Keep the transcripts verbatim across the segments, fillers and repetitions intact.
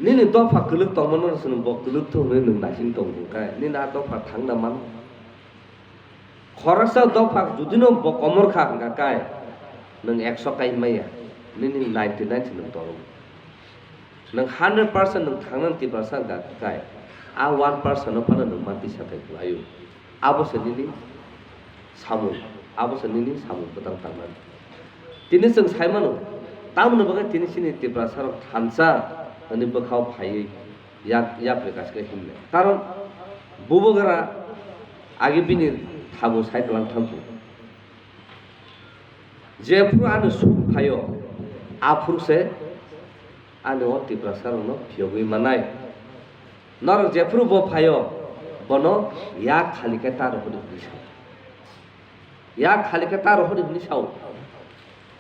Nini dopha kwlwk tongmano chwng bo kwlwk thung hwnwi nwng naising tong hwnkhe, nini a dopha thangna mano. Khoroksa dopha judino bo komor kha hwnkha kai, nwng ekso kai maya, nini ninety nine se nwng tolong. Nwng hundred percent nwng thangnani Tiprasa hwnkha kai, a one percent no phano nwng ma tisa kai kwlaio. Abo se nini samung, abo se nini samung bwtang tangnani. Tini chwng sai mano, tamoni bagwi tini chini Tiprasa rok thansa hwnwi bwkhao phaiwi yak, yapri kaisa khe himnai. Karon bubagra agi bini thabu sai tlang thangkhu. Jephru ani suk phaio, aphuru se ani o Tiprasa rokno phiyogwi manai. Norok jephru bo phaio, bono yak khali khe ta rw hwnwi hwnwi sao. Yak khali khe ta rw hwnwi hwnwi sao.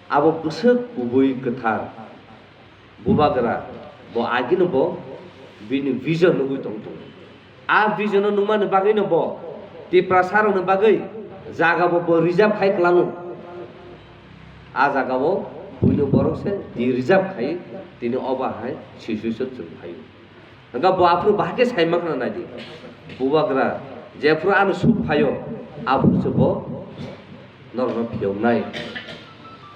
Abo bwswk kubui kwthar. Bubagra bo agino bo bini vision nugwi tong tongo. A vision no nukmani bagwino bo Tiprasa rokni bagwi jaga bo, bo reserve khai kwlango. A jaga o buino borok se di reserve khai tini obo hai situation chwng phaio. Hwnkha bo aphuru bahai khe sai mankha naidi. Bubagra jephuru ano suk phaio, aphuru se bo norokno phiyoknai.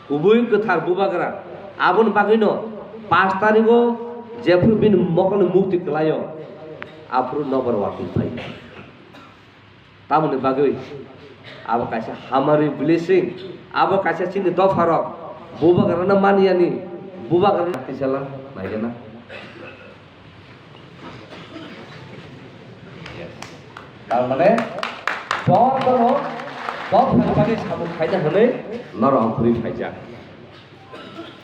Kubui kwthar bubagra. Aboni bagwino pash tarigo jephuru bini mokolni mukti kwlaio, aphuru nobar watwi phai. Tamoni bagwi abo kaisa hamari blessing, abo kaisa chini dopharok bubagrano maniyani, bubagrano tisala naigena. Yes. Tar mane, bo bono, bo phalmani samung khaina hwnwi norok ongkhorwi phaijak.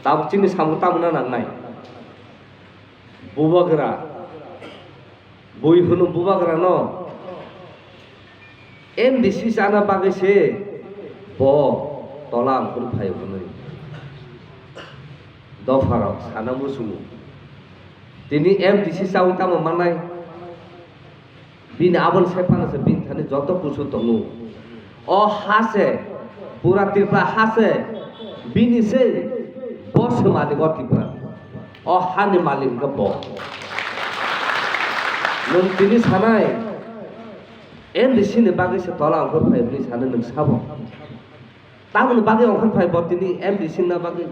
Tabuk chini samung tamo na nangnai? Bubagra, bui hwnwi bubagrano M D C chana bagwi se bo tola ongkhorwi phaio hwnwi dopharok sana muchungo. Tini M D C chawi tamo mannai? Bini aboni sai phano se bini thani joto kusu tongo. O ha se, pura Tripura ha se, bini se, bo se malik o Tripura. O hani malik hwnkhe bo. Nwng tini sanai, M D C ni bagwi se tola ongkhor phai hwnwi sanai nwng sabo. Tamoni bagwi ongkhor phai bo tini M D C na bagwi?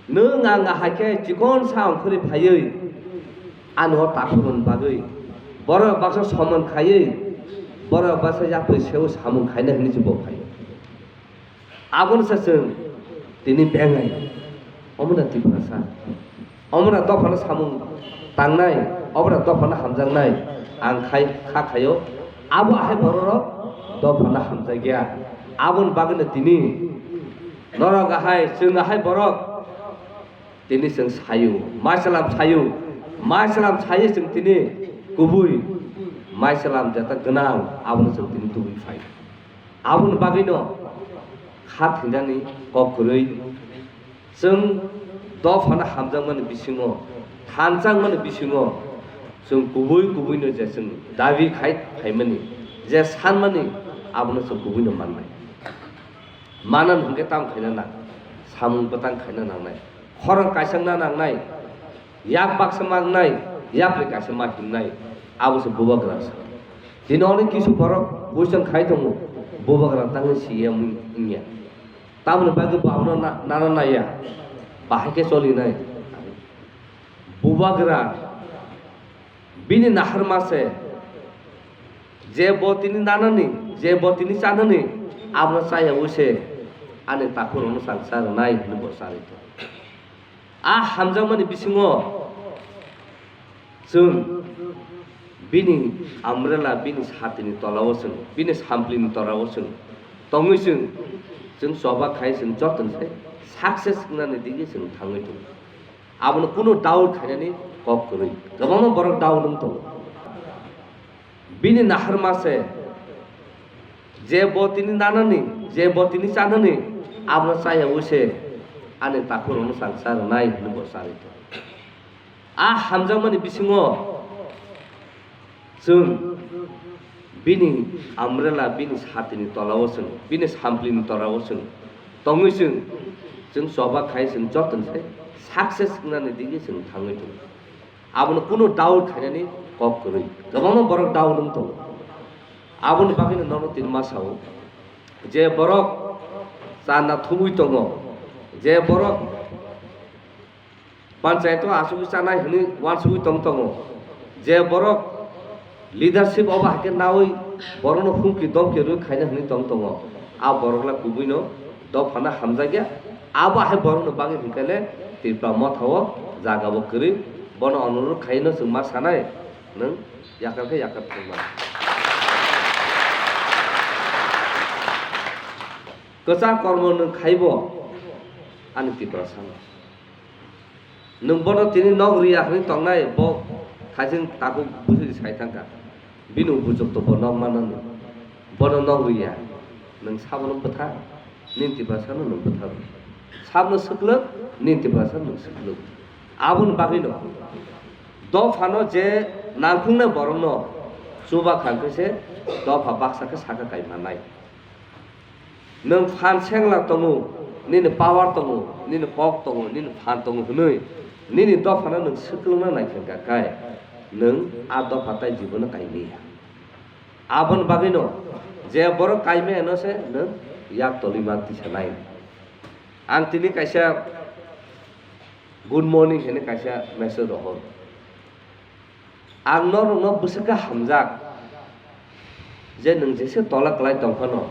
Nwng ang ahai khe chikon sa ongkhorwi phaiwi, ano takhurmani bagwi, borok baksa somon khaiwi, borok baksa yapri seo samung khaina hwnwi se bo phaio. Abono se chwng tini bengai, omo da Tiprasa, omo da dophano samung tangnai, obo da dophano hamjaknai, ang khai, kha khaio, abo ahai bororok dophano hamjakya. Aboni bagwino tini norok ahai, chwng ahai borok tini chwng sayo, maisalam sayo, maisalam sayo chwng tini kubui maisalam jeta gwnang, abono chwng tini tubui phai. Aboni bagwino kha thwinani kok kwrwi chwng dophano hamjakmani bisingo, thanjakmani bisingo chwng kubui kubuino je chwng dabi khai phaimani, je sanmani, abono chwng kubuino mannai. Manani hwnkhe tamo khaina nang? Samung bwtang khaina nangnai, khorang kaisa na nangnai, yak baksa mangnai, yapri kaisa ma himnai, abo se bubagra sa. Tini onek kisu borok question khai tongo, bubagra tangwi si ya wngya. Tamoni bagwi bo abono na-, nana naiya, bahai khe cholinai. Bubagra bini naharma se, je bo tini nanani, je bo tini chanani, abono chayaui se ani takhurokno chang cha rwnai hwnwi bo charwi tongo. A hamjakmani bisingo chwng bini umbrella, bini satini tolao chwng, bini samplini tolao chwng tongwi chwng, chwng choba khai chwng jotono se success wngnani digwi chwng thangwi tongo. Abono kunu doubt khainani kok kwrwi. Kwbangma borok doubt wng tongo. Bini naharma se, je bo tini nanani, je bo tini chanani, abono chayaui se ani takhurokno chang cha rwnai hwnwi bo charwi tongo. A hamjakmani bisingo chwng bini umbrella, bini satini tolao chwng, bini samplini tolao chwng tongwi chwng, chwng choba khai chwng jotono se success wngnani digi chwng thangwi tongo. Abono kunu doubt khainani kok kwrwi. Kwbangma borok doubt wng tongo. Aboni bagwino nono tini ma sao, je borok chana thumwi tongo, je borok panchayat o asugwi chanai hwnwi uansugwi tong tongo, je borok leadership obo hai khe naui borokno humki domki rwi khaina hwnwi tong tongo, a borokla kubuino dophano hamjakya. Abo hai borokno bagwi hwnkhe le Tipra Motha o jaga bo kwrwi, bono onurudh khaino chwng ma sanai, nwng yakar khe yakar thangma. Kwchak kormo nwng khaibo ani Tiprasano. Nwng bono tini nok riya hwnwi tongnai, bo thaising takhuk bwswk sai thangkha. Bini bujok to bo nok manani. Bono nok riya. Nwng sabono bwtha, nini Tiprasano nwng bwtha. Sabno swklwk, nini Tiprasano nwng swklwk. Aboni bagwino dophano je nangkhungnai borokno chuba kha hwnkhe se dopha baksa khe saka kai mannai. Nwng phan sengla tongo, nini power tongo, nini kok tongo, nini phan tongo hwnwi nini dophano nwng swklwngna nai khe hwnkha khe, nwng a dopha tai jibono kai manya. Aboni bagwino je borok kai manyano se nwng yak tolwi ma tisanai. Ang tini kaisa good morning hwnwi kaisa message rohor. Ang norokno bwswk khe hamjak je nwng jesa tola kwlai tong phano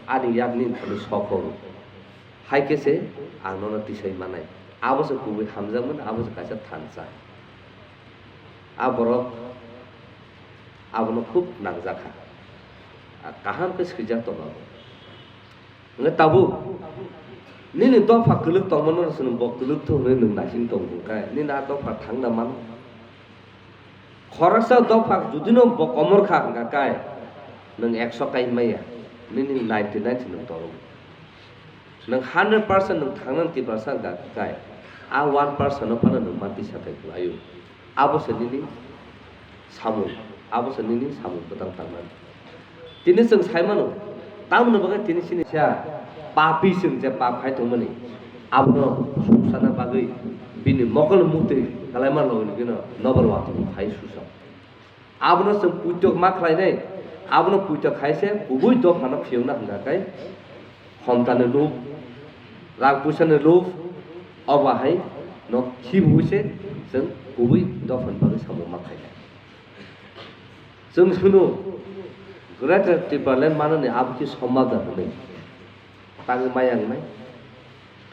ani yakni thani sok horo. Hai khe se ang nono tisai manai. Abo se kubui hamjakmani, abo se kaisa thansa. A borok abono khub nangjakha. A kaham khe swijak tongo abo. Hwnkhe tabuk nini dopha kwlwk tongmano chwng bo kwlwk thung hwnwi nwng naising tongo hwnkhe nini a dopha thangna mano. Khoroksa dopha judino bo komor kha hwnkha khe nwng ekso kai maya, nini ninety nine se nwng toro. Nwng hundred percent nwng thangnani Tiprasa hwnkha khe a one percent no phano nwng ma tisa kai kwlaio. Abo se nini samung, abo se nini samung bwtang tangmani. Tini chwng sai mano, tamoni bagwi tini chini sa papi chwng je pap khai tongmani, abono suksana bagwi bini mokol mukti kalaima logi logino nobar watwi khai susa. Abono chwng puitok ma khlainai, abono puitok khai se kubui dophano phiyokna hwnkha khe Homtani lob, rang puisani lob, obo hai no khibiwi se chwng kubui dophani bagwi samung ma khainai. Chwng hwno Greater Tipraland manani abo khe somadan hwnwi tangwi maya wngnai.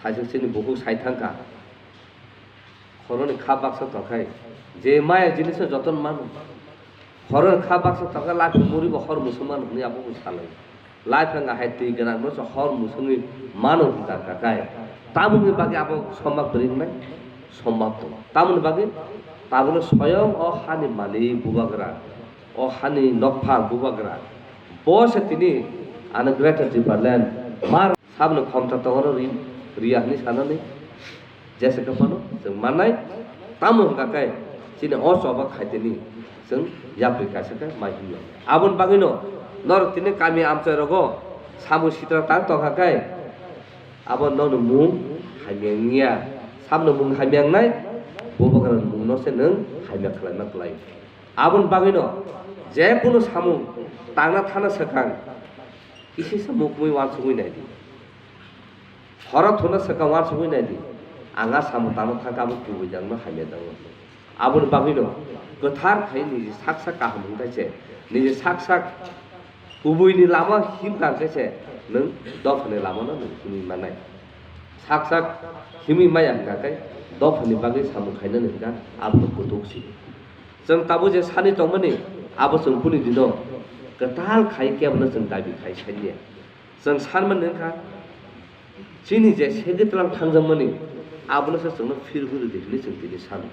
Thaising chini bukhuk sai thangkha. Khoroknwi kha baksa tongkhai, je maya jinisno jotono mano. Khoroknwi kha baksa tongkhai, laphang muri bo hor muchung mano hwnwi abo bo salai. Laphang ahai twi gwnang no se hor muchungwi mano hwnka kakai. Tamoni bagwi abo sombab kwrwi wngnai? Sombab tongo. Tamoni bagwi tabukno soyong o hani malik bubagra, o hani nokphang bubagra, bo se tini ano Greater Tipraland mar Sabno khomsa tongoro ri-, riya hwnwi sanani jesa khe phano chwng mannai. Tamo hwnkha khe chini o choba khaitini chwng yapri kaisa khe mai himnai. Aboni bagwino norok tini kami amchai rogo samung sitra tang tongkha khe abo nono mung hamya wngya. Sabno mung hamya wngnai, bubagrani mungno se nwng hamya khlaima kwlai. Aboni bagwino je kunu samung tangna thana swkang kisa se mukmui uansugui nai di. Horo thuna swkang uansugui nai di. Ang a samung tangma thangkha abo kubui jangno hamya jangno. Aboni bagwino kwthar khai niji sak sak kaham hwn khe se, niji sak sak kubuini lama him kang khe se nwng dophani lamano nwng himwi mannai. Sak sak himwi maya hwnkha khe dophani bagwi samung khainani hwnkha abono kutuk si. Chwng tabuk je sani tongmani abo chwng boni dino kwtal khai kebono chwng dabi khai saliya. Chwng sanmani wngkha, chini je segwi twlang thangjakmani, abono se chwngno phir hwnwi di hwnwi chwng tini sano.